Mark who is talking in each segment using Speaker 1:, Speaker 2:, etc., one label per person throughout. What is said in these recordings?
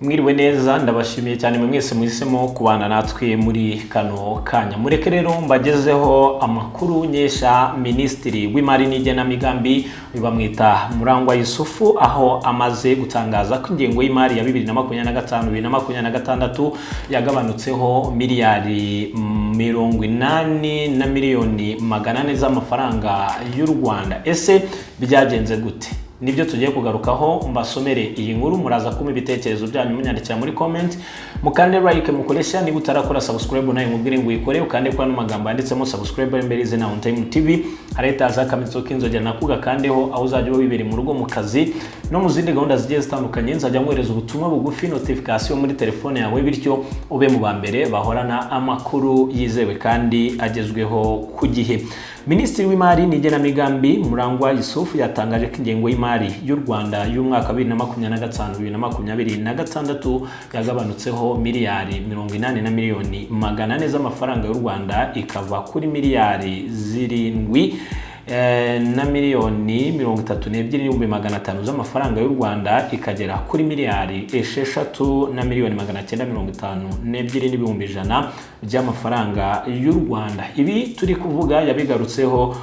Speaker 1: Mwiriwe neza, ndabashimiye cyane mwe mwese muhisemo kubana natwe muri kano kanya. Mureke rero mbagezeho amakuru nkesha Minisitiri w'Imari n'Igenamigambi, bamwita Murangwa Yusufu, aho amaze gutangaza ko ingengo y'imari ya 2025 2026 yagabanutseho miliyari 80 na miliyoni 400 z'amafaranga y'u Rwanda. Ese byagenze gute? Nibyo tugiye kugarukaho. Mbasomere iyi nkuru, muraza kumpa ibitekerezo byanyu munyandikira muri comment, mukande like, mukoresha. Niba utarakora subscribe, nawe mubwire ngo uyikore, ukande kuri ano magambo yanditsemo subscribe imbere y'izina On Time TV, harahita haza akamenyetso k'inzogera, nako ugakandeho. Aho uzajya uba wibereye mu rugo, mu kazi no mu zindi gahunda zigiye zitandukanye, nzajya nkohereza ubutumwa bugufi, notification muri telefone yawe, bityo ube mu ba mbere bahorana amakuru yizewe kandi agezweho ku gihe. Minisitiri w'Imari n'Igenamigambi Murangwa Yusufu yatangaje ko ingengo y'imari y'u Rwanda y'umwaka 2025 2026 yagabanutseho miliyari 80 na miliyoni 400 z'amafaranga y'u Rwanda, ikava kuri miliyari 7 na miliyoni 32 n'ibihumbi 500 z'amafaranga y'u Rwanda, ikagera kuri miliyari 6 na miliyoni 952 n'ibihumbi 100 by'amafaranga y'u Rwanda. Ibi turi kuvuga yabigarutseho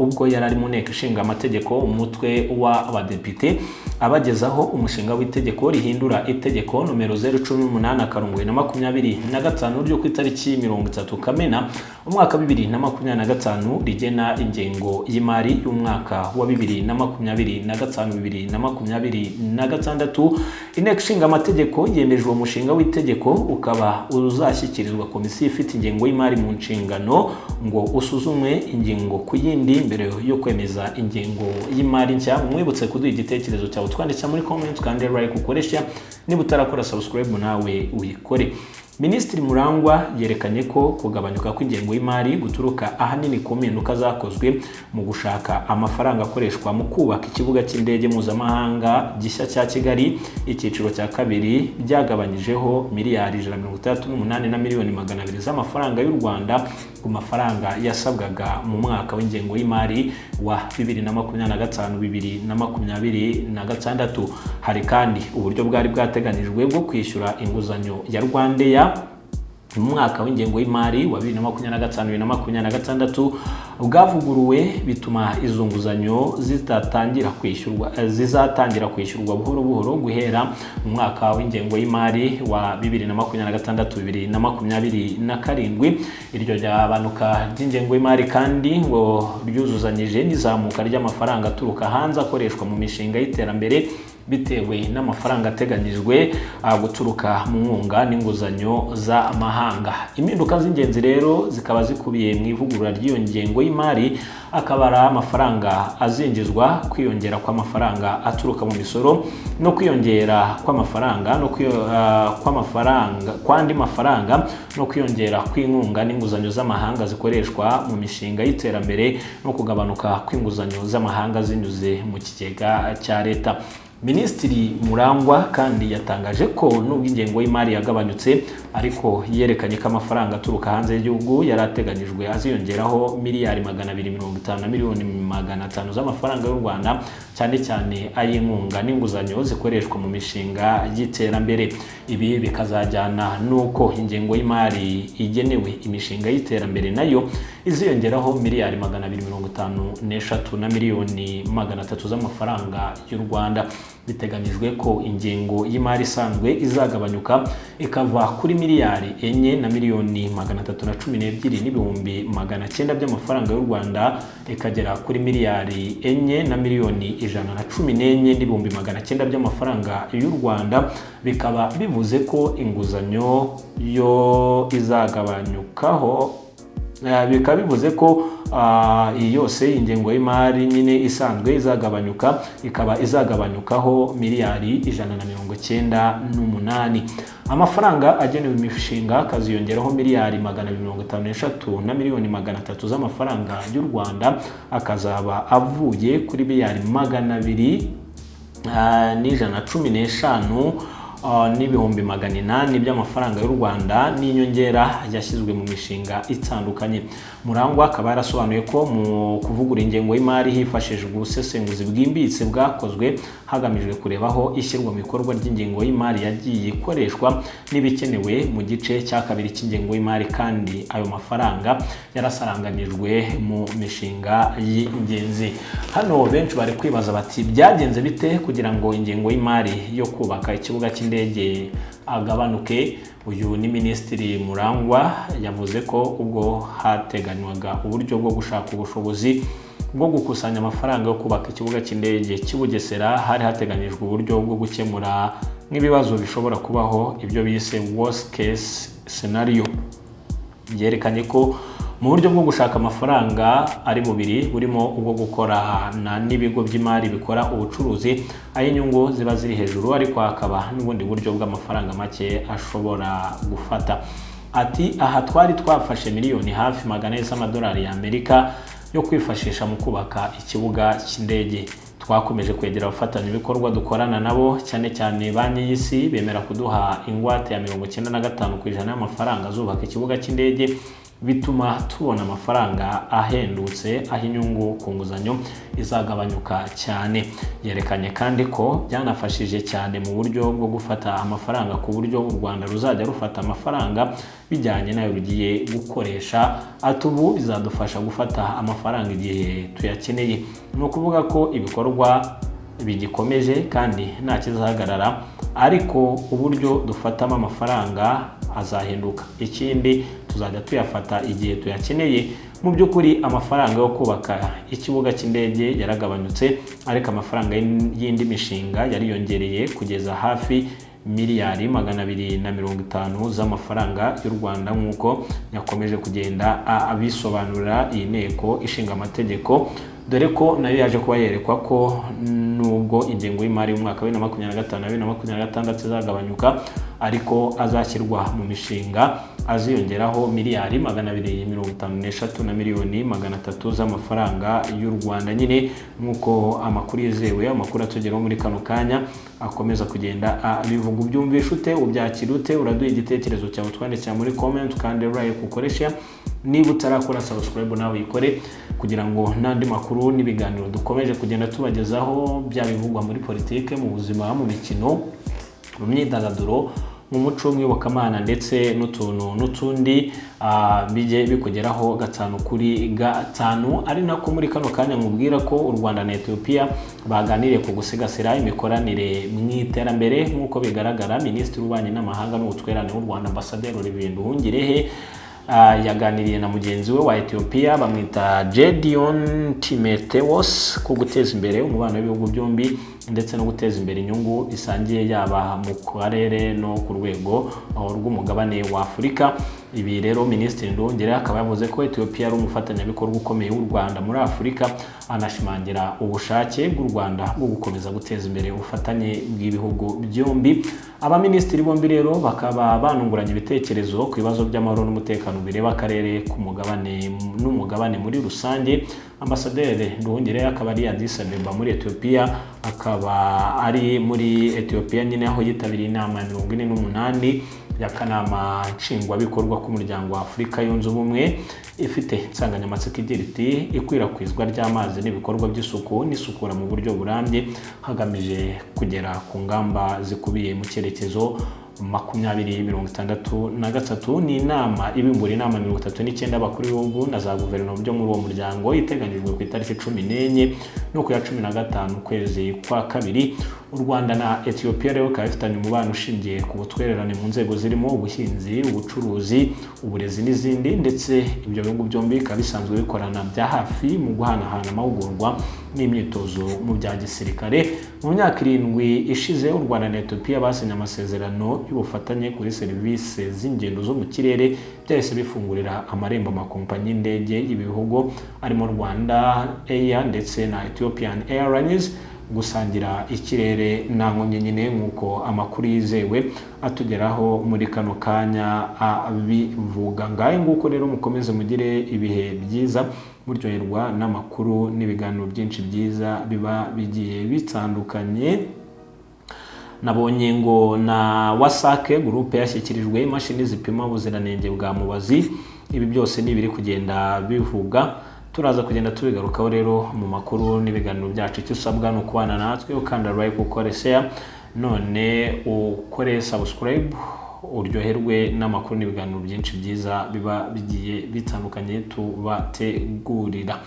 Speaker 1: ubwo yari ari mu Nteko Ishinga Amategeko, umutwe w'Abadepite, abagezaho umushinga w'itegeko rihindura itegeko nomero 018/2025 ryo ku itariki 30 Kamena umwaka 2025, rigena ingengo y'imari y'umwaka wa 2025 2026. Inteko Ishinga Amategeko yemeje uwo mushinga w'itegeko, ukaba uzashyikirizwa komisiyo ifite ingengo y'imari mu nshingano ngo usuzumwe ingingo ku yindi mbere yo kwemeza ingengo y'imari nshya. Mwibutse kuduha igitekerezo cyawe twandikira muri comment, kandi like, ukoresha. Niba utarakora subscribe, nawe uyikore. Minisitiri Murangwa yerekanye ko kugabanyuka kw'ingengo y'imari guturuka ahanini ku mpinduka zakozwe mu gushaka amafaranga akoreshwa mu kubaka ikibuga cy'indege mpuzamahanga gishya cya Kigali icyiciro cya kabiri, byagabanyijeho miliyari 168 na miliyoni 200 z'amafaranga y'u Rwanda ku mafaranga yasabwaga mu mwaka w'ingengo y'imari wa 2025 2026. Hari kandi uburyo bwari bwateganijwe bwo kwishyura inguzanyo ya RwandAir mu mwaka w'ingengo y'imari wa 2025 2026 bwavuguruwe, bituma izo nguzanyo zitatangira kwishyurwa, zizatangira kwishyurwa buhoro buhoro guhera mu mwaka w'ingengo y'imari wa 2026 2027. Iryo gabanuka ry'ingengo y'imari kandi ngo ryuzuzanyije n'izamuka ry'amafaranga aturuka hanze akoreshwa mu mishinga y'iterambere, bitewe n'amafaranga ateganyijwe guturuka mu nkunga n'inguzanyo z'amahanga. Impinduka z'ingenzi rero zikaba zikubiye mu ivugurura ry'iyo ngengo y'imari, akaba ari amafaranga azinjizwa, kwiyongera kw'amafaranga aturuka mu misoro no kwiyongera kw'amafaranga no kw'amafaranga kw'andi mafaranga, no kwiyongera kw'inkunga n'inguzanyo z'amahanga zikoreshwa mu mishinga y'iterambere, no kugabanuka kw'inguzanyo z'amahanga zinyuze mu kigega cya leta. Minisitiri Murangwa kandi yatangaje ko nubwo ingengo y'imari yagabanyutse, ariko yerekanye ko amafaranga aturuka hanze y'igihugu yari ateganyijwe aziyongeraho miliyari 250 na miliyoni 500 z'amafaranga y'u Rwanda, cyane cyane ay'inkunga n'inguzanyo zikoreshwa mu mishinga y'iterambere. Ibi bikazajyana n'uko ingengo y'imari igenewe imishinga y'iterambere nayo iziyongeraho miliyari 253 na miliyoni 300 z'amafaranga y'u Rwanda. Biteganyijwe ko ingengo y'imari isanzwe izagabanyuka ikava kuri miliyari 4 na miliyoni 312 n'ibihumbi 900 by'amafaranga y'u Rwanda, ikagera kuri miliyari 4 na miliyoni 114 n'ibihumbi 900 by'amafaranga y'u Rwanda. Bikaba bivuze ko inguzanyo yo izagabanyukaho, bikaba bivuze ko iyi yose ingengo y'imari nyine isanzwe izagabanyuka, ikaba izagabanyukaho miliyari 198. Amafaranga agenewe imishinga akaziyongeraho miliyari 253 na miliyoni 300 z'amafaranga y'u Rwanda, akazaba avuye kuri miliyari 215. n'ibihumbi 800 by'amafaranga y'u Rwanda n'inyongera yashyizwe mu mishinga itandukanye. Murangwa akaba yarasobanuye ko mu kuvugura ingengo y'imari hifashishijwe ubusesenguzi bwimbitse bwakozwe hagamijwe kureba aho ishyirwa mu bikorwa ry'ingengo y'imari yagiye ikoreshwa n'ibikenewe mu gice cya kabiri cy'ingengo y'imari, kandi ayo mafaranga yarasaranganyijwe mu mishinga y'ingenzi. Hano benshi bari kwibaza bati: "Byagenze bite kugira ngo ingengo y'imari yo kubaka ikibuga cy'indege agabanuke?" Uyu ni Minisitiri Murangwa, yavuze ko ubwo hateganywaga uburyo bwo gushaka ubushobozi bwo gukusanya amafaranga yo kubaka ikibuga cy'indege cy'i Bugesera, hari hateganyijwe uburyo bwo gukemura nk'ibibazo bishobora kubaho, ibyo bise worst case scenario. Byerekanye ko mu buryo bwo gushaka amafaranga ari bubiri, burimo ubwo gukorana n'ibigo by'imari bikora ubucuruzi, aho inyungu ziba ziri hejuru, ariko hakaba n'ubundi buryo bw'amafaranga make ashobora gufata. Ati: "Aha twari twafashe miliyoni hafi 400 z'amadolari y'Amerika yo kwifashisha mu kubaka ikibuga cy'indege. Twakomeje kwegera abafatanyabikorwa dukorana nabo, cyane cyane Banki y'Isi, bemera kuduha ingwate ya 95% y'amafaranga azubaka ikibuga cy'indege, bituma tubona amafaranga ahendutse, aho inyungu ku nguzanyo izagabanyuka cyane." Yerekanye kandi ko byanafashije cyane mu buryo bwo gufata amafaranga, ku buryo u Rwanda ruzajya rufata amafaranga bijyanye n'ayo rugiye gukoresha. Ati: "Ubu bizadufasha gufata amafaranga igihe tuyakeneye. Ni ukuvuga ko ibikorwa bigikomeje kandi nta kizahagarara, ariko uburyo dufatamo amafaranga azahinduka. Ikindi, tuzajya tuyafata igihe tuyakeneye. Mu by'ukuri amafaranga yo kubaka ikibuga cy'indege yaragabanyutse, ariko amafaranga y'indi mishinga yariyongereye kugeza hafi miliyari 250 z'amafaranga y'u Rwanda," nk'uko yakomeje kugenda abisobanurira iyi Nteko Ishinga Amategeko, dore ko nayo yaje kuba yerekwa ko nubwo ingengo y'imari y'umwaka wa 2025 na 2026 izagabanyuka, ariko azashyirwa mu mishinga aziyongeraho miliyari 253 na miliyoni 300 z'amafaranga y'u Rwanda nyine, nk'uko amakuru yizewe, amakuru atugeraho muri kano kanya, akomeza kugenda abivuga. Ubyumvisha ute? Ubyakira ute? Uraduha igitekerezo cyawe twandikira muri comment, kandi like, ukoresha. Niba utarakora subscribe, nawe uyikore kugira ngo n'andi makuru n'ibiganiro dukomeje kugenda tubagezaho, byaba bivugwa muri politike, mu buzima, mu mikino, mu myidagaduro, mu muco, w'iyobokamana ndetse n'utuntu n'utundi, bijye bikugeraho gatanu kuri gatanu. Ari nako muri kano kanya nkubwira ko u Rwanda na Ethiopia baganiriye ku gusigasira imikoranire mu iterambere. Nk'uko bigaragara, Minisitiri w'Ububanyi n'Amahanga n'Ubutwererane w'u Rwanda, Ambasaderi Olivier Nduhungirehe, yaganiriye na mugenzi we wa Ethiopia bamwita Gedion Timothewos ku guteza imbere umubano w'ibihugu byombi ndetse no guteza imbere inyungu bisangiye, yaba mu karere no ku rwego rw'umugabane wa Afurika. Ibi rero Minisitiri Nduhungirehe akaba yavuze ko Ethiopia ari umufatanyabikorwa ukomeye w'u Rwanda muri Afurika, anashimangira ubushake bw'u Rwanda bwo gukomeza guteza imbere ubufatanye bw'ibihugu byombi. Abaminisitiri bombi rero bakaba banunguranye ibitekerezo ku bibazo by'amahoro n'umutekano bireba akarere k'umugabane n'umugabane muri rusange. Ambasaderi Nduhungirehe akaba ari Addis Abeba muri Ethiopia, akaba ari muri Ethiopia nyine aho yitabiriye inama ya 48 y'akanama nshingwabikorwa k'Umuryango wa Afurika Yunze Ubumwe, ifite insanganyamatsiko igira iti: "Ikwirakwizwa ry'amazi n'ibikorwa by'isuku n'isukura mu buryo burambye hagamije kugera ku ngamba zikubiye mu cyerekezo 2063." Ni inama ibimbura inama 39 abakuru b'ibihugu na za guverinoma byo muri uwo muryango, iteganyijwe ku itariki 14 no ku ya 15 ukwezi kwa kabiri. U Rwanda na Ethiopia rero bikaba bifitanye umubano ushingiye ku butwererane mu nzego zirimo ubuhinzi, ubucuruzi, uburezi n'izindi, ndetse ibyo bihugu byombi bikaba bisanzwe bikorana bya hafi mu guhanahana amahugurwa n'imyitozo mu bya gisirikare. Mu myaka 7 ishize, u Rwanda na Ethiopia basinye amasezerano y'ubufatanye kuri serivisi z'ingendo zo mu kirere, byahise bifungurira amarembo amakompanyi y'indege y'ibihugu arimo Rwanda Air ndetse na Ethiopian Airlines gusangira ikirere nta nkomyi nyine, nk'uko amakuru yizewe atugeraho muri kano kanya abivuga. Ngahe nguko rero, mukomeze mugire ibihe byiza, muryoherwa n'amakuru n'ibiganiro byinshi byiza biba bigiye bitandukanye. Nabonye ngo na WASAC Group yashyikirijwe imashini zipima ubuziranenge bwa mubazi. Ibi byose ni ibiri kugenda bivuga, turaza kugenda tubigarukaho rero mu makuru n'ibiganiro byacu. Icyo usabwa ni ukubana natwe, ukanda like, ukore share, none ukore subscribe, uryoherwe n'amakuru n'ibiganiro byinshi byiza biba bigiye bitandukanye tubategurira.